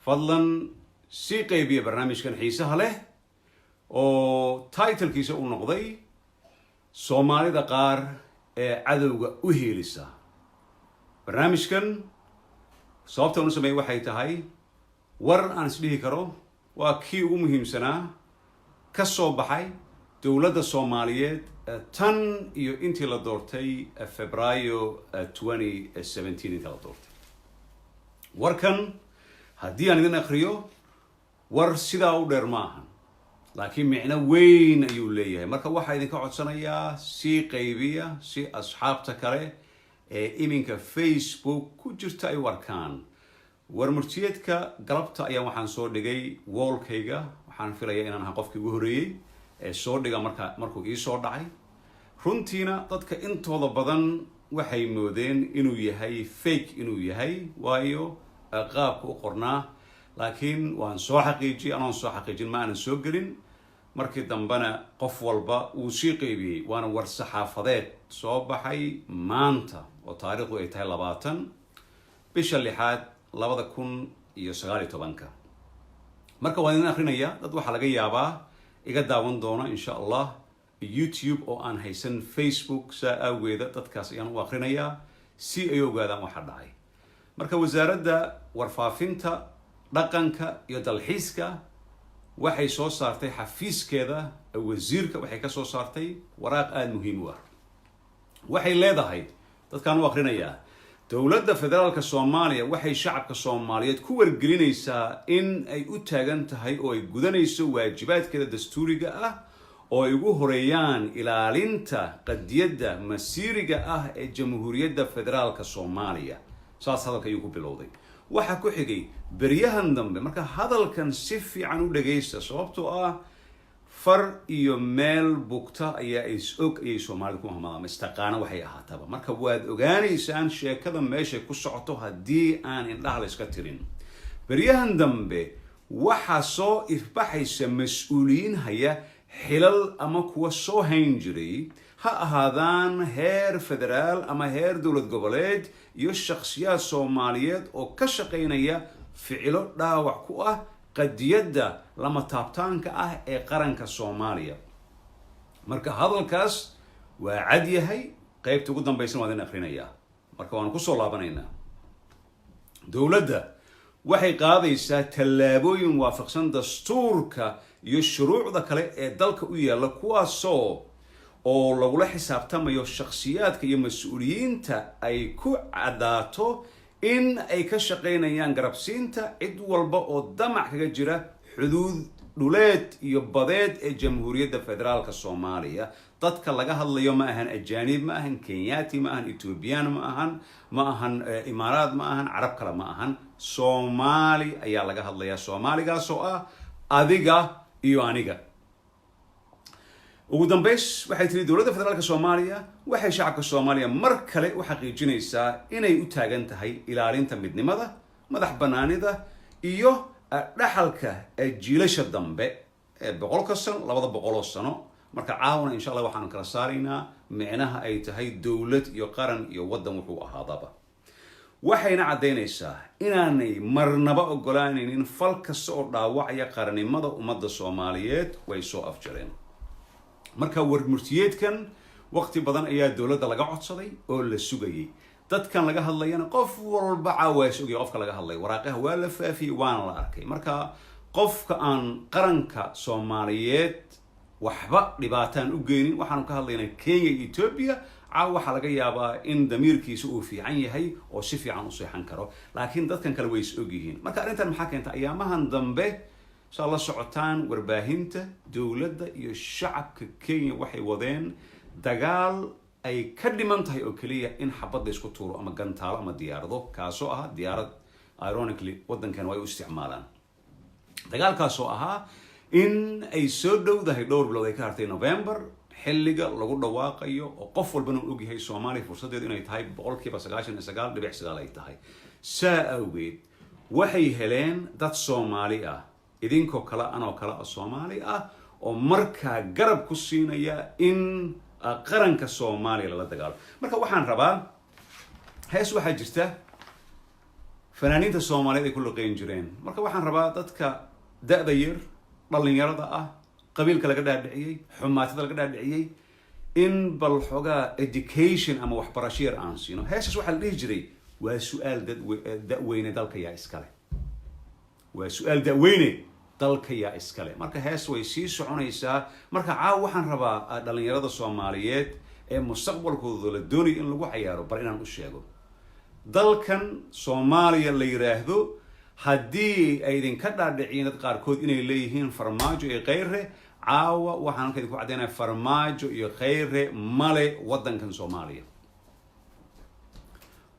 Fadlan sii qaybiya barnaamijkan xiisaha leh oo titlekiisa uu noqday "Soomaalida qaar ee cadowga u hiilisa". Barnaamijkan sababta anu sameeyey waxay tahay war aan isdhihi karo waa kii ugu muhiimsanaa ka soo baxay dowladda Soomaaliyeed tan iyo intii la doortay Febraayo 2017, intii la doortay. Warkan haddii aan idin akriyo, war sidaa u dheer ma ahan, laakiin micno weyn ayuu leeyahay. Marka waxaa idinka codsanayaa, sii qaybiya si asxaabta kale ee iminka Facebook ku jirta ay u arkaan. War murtiyeedka galabta ayaa waxaan soo dhigay wallkayga. Waxaan filaya inaan ahaa qofkii ugu horreeyey ee soo dhiga markuu ii soo dhacay. Runtiina dadka intooda badan waxay moodeen inuu yahay fake, inuu yahay, waayo qaabka u qornaa. Laakiin waan soo xaqiijiyay. Anoon soo xaqiijin ma aanan soo gelin. Markii dambena qof walba wuu sii qeybiyey. Waana war saxaafadeed soo baxay maanta oo taariikhdu ay tahay 20 bisha lixaad 2019-ka. Marka waan idin akrinaya. Dad waxaa laga yaabaa iga daawan doona, insha Allah, YouTube oo aan haysan Facebook. Saa aageeda dadkaas ayaan u akrinayaa si ay ogaadaan waxa dhacay. Marka Wasaaradda Warfaafinta, Dhaqanka iyo Dalxiiska waxay soo saartay, xafiiskeeda wasiirka waxay ka soo saartay waraaq aada muhiim u ah. Waxay leedahay, dadkaan u akrinayaa: Dowladda Federaalka Soomaaliya waxay shacabka Soomaaliyeed ku wargelinaysaa in ay u taagan tahay oo ay gudanayso waajibaadkeeda dastuuriga ah, oo ay ugu horeeyaan ilaalinta qadiyadda masiiriga ah ee Jamhuuriyadda Federaalka Soomaaliya. Saas hadalka ayuu ku bilowday. Waxaa ku xigay beryahan dambe. Marka hadalkan si fiican u dhagaysta, sababtoo ah "Far iyo meel bugta ayaa is og" ayay Soomaalida ku mahmadaan, ama istaqaano waxay ahaataba. Marka waad ogaanaysaan sheekada meeshay ku socoto haddii aan indhaha la iska tirin. Beryahan dambe waxaa soo ifbaxaysa mas-uuliyiin haya xilal ama kuwa soo hayn jiray, ha ahaadaan heer federaal ama heer dowlad goboleed, iyo shakhsiyaad Soomaaliyeed oo ka shaqaynaya ficilo dhaawac ku ah qadiyadda lama taabtaanka ah ee qaranka Soomaaliya. Marka hadalkaas waa cad yahay. Qaybta ugu dambaysan waan idin akrinayaa. Marka waanu kusoo laabanaynaa. Dowladda waxay qaadaysaa tallaabooyin waafaqsan dastuurka iyo shuruucda kale ee dalka u yaalla, kuwaasoo oo lagula xisaabtamayo shakhsiyaadka iyo mas-uuliyiinta ay ku caddaato in ay ka shaqaynayaan garabsiinta cid walba oo damac kaga jira xuduud dhuleed iyo badeed ee Jamhuuriyadda Federaalka Soomaaliya. Dadka laga hadlayo ma ahan ajaanib, ma ahan Kenyati, ma ahan Ethoobiyan, ma ahan Imaaraad, ma ahan Carab kale, ma ahan Soomaali ayaa laga hadlayaa, Soomaaligaas oo ah adiga iyo aniga. Ugu dambays waxay tiri dowladda Federaalka Soomaaliya waxay shacabka Soomaaliya mar kale u xaqiijinaysaa inay u taagan tahay ilaalinta midnimada, madax banaanida iyo dhaxalka jiilasha dambe ee 100-ka sano, 200-oo sano. Marka caawana, insha Allah, waxaanu kala saaraynaa micnaha ay tahay dowlad iyo qaran iyo waddan wuxuu ahaadaba. Waxayna caddaynaysaa inaanay marnaba ogolaanaynin fal kasta oo dhaawacaya qarannimada ummadda Soomaaliyeed. Way soo afjareen. Marka warmurtiyeedkan waqti badan ayaa dowladda laga codsaday oo la sugayay. Dadkan laga hadlayana qof walba caawa is ogaya qofka laga hadlay. Waraaqaha waa la faafiyey, waana la arkay. Marka qofka aan qaranka Soomaaliyeed waxba dhibaataan u geynin, waxaanu ka hadlaynaa Kenya iyo Ethiopia, caawa waxaa laga yaabaa in damiirkiisa uu fiican yahay oo si fiican u seexan karo, laakiin dadkan kale way is ogyihiin. Marka arrintan maxaa keenta? Ayaamahan dambe, saa la socotaan, warbaahinta dowladda iyo shacabka Kenya waxay wadeen dagaal ay ka dhiman tahay oo keliya in xabad la isku tuuro ama gantaalo ama diyaarado, kaasoo ah diyaarad ironically waddankan way u isticmaalaan. Dagaalkaasoo ahaa in ay soo dhowdahay, dhowr bilood ay ka hartay November, xilliga lagu dhawaaqayo, oo qof walbana uu ogyahay Soomaaliya fursaddeedu inay tahay 99.9% ay tahay. Saa awgeed waxay heleen dad Soomaali ah, idinkoo kale, anoo kale ah, Soomaali ah, oo markaa garab ku siinaya in qaranka Soomaaliya lala dagaalo. Marka waxaan rabaa, hees waxaa jirta Fanaaniinta Soomaaliyeed ay ku luqeyn jireen. Marka waxaan rabaa dadka da-da yar, dhallinyarada ah, qabiilka laga dhaadhiciyey, xumaatada laga dhaadhiciyey, in bal xoogaa education ama waxbarasho yar aan siino. Heesas waxaa la dhihi jiray: "Waa su-aal da'weyne, dalka yaa iskale? Waa su-aal da'weyne, dalka yaa iskale?" Marka hees way sii soconaysaa. Marka caawa waxaan rabaa dhalinyarada Soomaaliyeed ee mustaqbalkooda la doonayo in lagu cayaaro bal inaan u sheego: dalkan Soomaaliya la yiraahdo, haddii ay idinka dhaadhiciyeen dad qaarkood inay leeyihiin Farmaajo iyo Kheyre, caawa waxaan halka idinku caddaynaya: Farmaajo iyo Kheyre male waddankan Soomaaliya.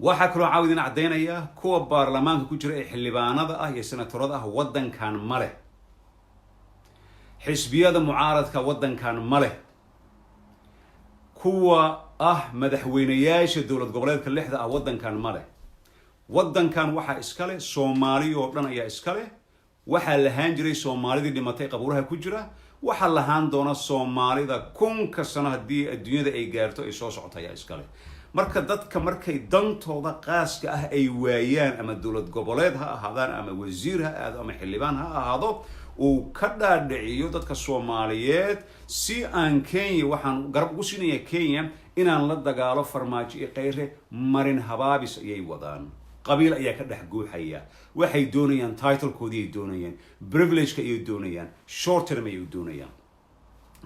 Waxaa kaloo caawa idin caddaynaya kuwa baarlamaanka ku jira ee xildhibaanada ah iyo senatorada ah waddankan male, xisbiyada mucaaradka waddankan male, kuwa ah madaxweyneyaasha dowlad goboleedka lixda ah waddankan male. Waddankan waxaa iskale Soomaali oo dhan ayaa iskale. Waxaa lahaan jiray Soomaalidii dhimatay, qabuuraha ku jira. Waxaa lahaan doona Soomaalida 1000-ka sano haddii adduunyada ay gaarto ay soo socoto ayaa iskale. Marka dadka markay dantooda qaaska ah ay waayaan, ama dowlad goboleed ha ahaadaan, ama wasiir ha ahaado, ama xildhibaan ha ahaado, uu ka dhaadhiciyo dadka Soomaaliyeed si aan Kenya, waxaan garab ugu siinaya Kenya inaan la dagaalo Farmaajo iyo Kheyre, marin habaabis ayay wadaan. Qabiil ayaa ka dhex guuxaya. Waxay doonayaan titlekoodii ay doonayaan, privilegeka ayay doonayaan, short term ayay doonayaan.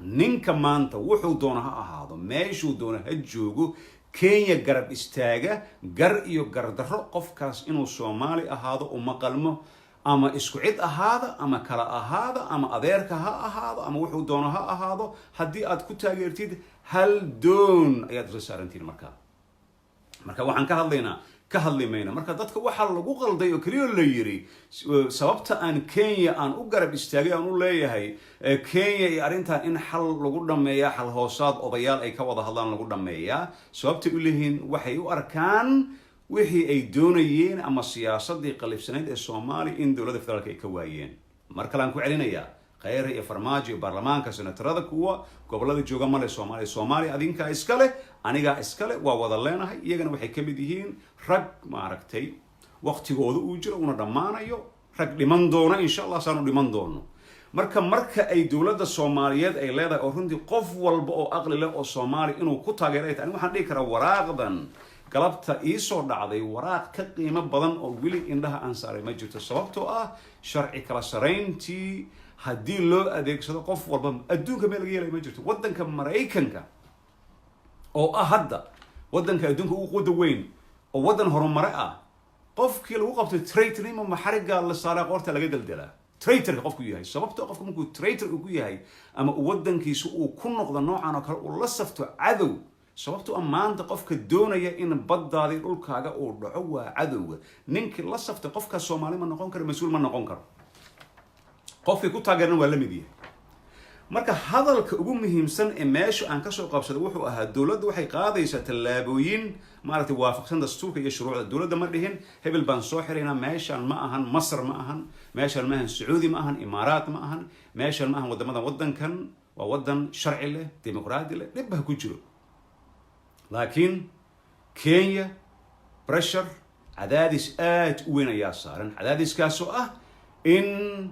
Ninka maanta wuxuu doono ha ahaado, meeshuu doono ha joogo, Kenya garab istaaga gar iyo gardarro, qofkaas inuu Soomaali ahaado uma qalmo. Ama isku cid ahaada, ama kala ahaada, ama adeerka ha ahaado, ama wuxuu doono ha ahaado, haddii aad ku taageertid, hal doon ayaad isla saarantihin. Marka waxaan ka hadlaynaa, ka hadli mayno. Marka dadka waxaa lagu qalday oo keliya la yiri sababta aan Kenya aan u garab istaagay, aan u leeyahay Kenya iyo arrintan in xal lagu dhameeyaa, xal hoosaad odayaal ay ka wada hadlaan lagu dhameeyaa, sababtay u leeyihiin waxay u arkaan wixii ay doonayeen ama siyaasadii qalifsanayd ee Soomaaliya in dowladda federaalka ay ka waayeen. Mar kale aan ku celinayaa: Kheyre iyo Farmaajo iyo baarlamaanka, senatarada, kuwa gobolada jooga male Soomaaliya. Soomaaliya adinkaa iska leh, anigaa iska leh, waa wada leenahay. Iyagana waxay ka mid yihiin rag maaragtay waqtigooda uu jiro una dhammaanayo, rag dhiman doona insha Allah, saanu dhiman doono. Marka ay dowladda Soomaaliyeed ay leedahay, oo runtii qof walba oo aqli leh oo Soomaaliya inuu ku taageero ay tahay, aniga waxaan dhihi karaa waraaqdan galabta iisoo dhacday waraaq ka qiimo badan oo weli indhaha aan saaray ma jirto, sababtoo ah sharci kala sarayntii haddii loo adeegsado qof walba adduunka meel laga yeelay ma jirto. Waddanka Maraykanka oo ah hadda waddanka adduunka ugu quwada weyn oo waddan horumare ah, qofkii lagu qabto traitornimo maxarigaa la saaraa, qoorta laga deldelaa, traitorka qofku yahay. Sababtoo qofka markuu traitor uu ku yahay ama uu waddankiisa uu ku noqdo noocan oo kale, uu la safto cadow, sababtoo ah maanta qofka doonaya in baddaadii dhulkaaga uu dhaco waa cadowga. Ninkii la saftay qofkaas Soomaali ma noqon karo, mas-uul ma noqon karo. Qofkii ku taageerana waa la mid yahay. Marka hadalka ugu muhiimsan ee meesha aan kasoo qabsaday wuxuu ahaa: dowladda waxay qaadaysaa tallaabooyin maaragtay waafaqsan dastuurka iyo shuruucda dowladda. Ma dhihin hebel baan soo xiraynaa. Meeshaan ma ahan Masar, ma ahan meeshaan, ma ahan Sacuudi, ma ahan Imaaraat, ma ahan meeshaan, ma ahan waddamadan. Waddankan waa waddan sharci leh, dimuqraadi leh, dhib ha ku jiro, laakiin Kenya pressure, cadaadis aad u weyn ayaa saaran, cadaadiskaasoo ah in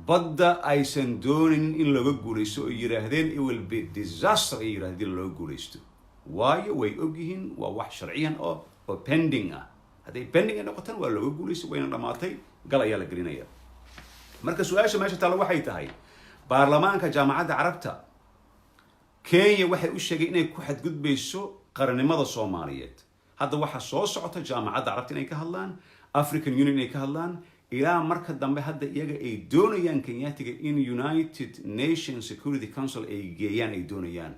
badda aysan doonaynin in looga guulaysto, oo yidhaahdeen "It will be disaster" ay yidhahdeen looga guulaysto, waayo way ogyihiin waa wax sharciyan oo pending ah. Hadday pending ay noqotaan, waa looga guulaysto, wayna dhamaatay, gal ayaa la gelinaya. Marka su-aasha meesha taalla waxay tahay: baarlamaanka Jaamacadda Carabta Kenya waxay u sheegay inay ku xadgudbayso qarannimada Soomaaliyeed. Hadda waxaa soo socota Jaamacadda Carabta inay ka hadlaan, African Union inay ka hadlaan, ilaa marka dambe hadda iyaga ay doonayaan Kenyaatiga in United Nation Security Council ay geeyaan, ay doonayaan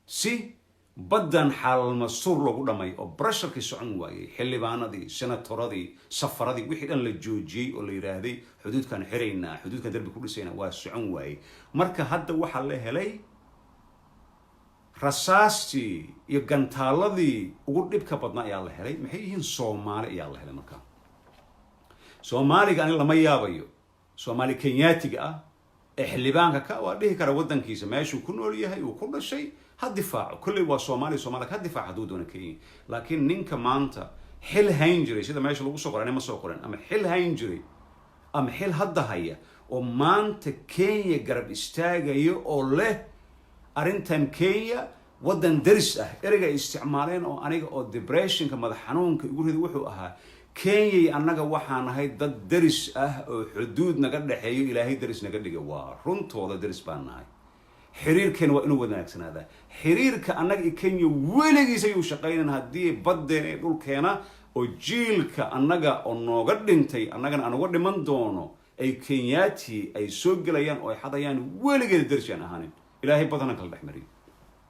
si baddan xaalmasuur loogu dhamay oo pressurekii socon waayey, xildhibaanadii, senatoradii, safaradii, wixii dhan la joojiyey oo la yidhaahday xuduudkaan xiraynaa, xuduudkaan darbi ku dhisaynaa, waa socon waayey. Marka hadda waxaa la helay rasaastii iyo gantaaladii ugu dhibka badnaa ayaa la helay. Maxay yihiin? Soomaali ayaa la helay. Marka Soomaaliga ani lama yaabayo. Soomaali Kenyaatiga ah ee xildhibaanka ka waa dhihi kara waddankiisa meeshuu ku nool yahay, uu ku dhashay, ha difaaco. Kolley waa Soomaaliya, Soomaaliya ha difaaco hadduu doono Kenya. Laakiin ninka maanta Xil hayn jiray, sida meesha lagu soo qoray, ma soo qorin, ama xil hayn jiray ama xil hadda haya oo maanta Kenya garab istaagaya oo leh arrintan Kenya waddan daris ah. Ereyga ay isticmaaleen oo aniga oo depressionka, madax xanuunka igu rida, wuxuu ahaa: "Kenyay annaga waxaa nahay dad daris ah oo xuduud naga dhexeeyo, Ilaahay daris naga dhiga." Waa runtooda, daris baan nahay. Xiriirkeena waa inuu wanaagsanaadaa. Xiriirka annaga iyo Kenya weligiis ayuu shaqaynan haddii baddeena iyo dhulkeena oo jiilka annaga oo nooga dhintay, annagana aan uga dhiman doono, ay Kenyaati ay soo gelayaan oo ay xadayaan. Weligeeda daris aan ahaanin, Ilaahay badana kala dhex mariyo.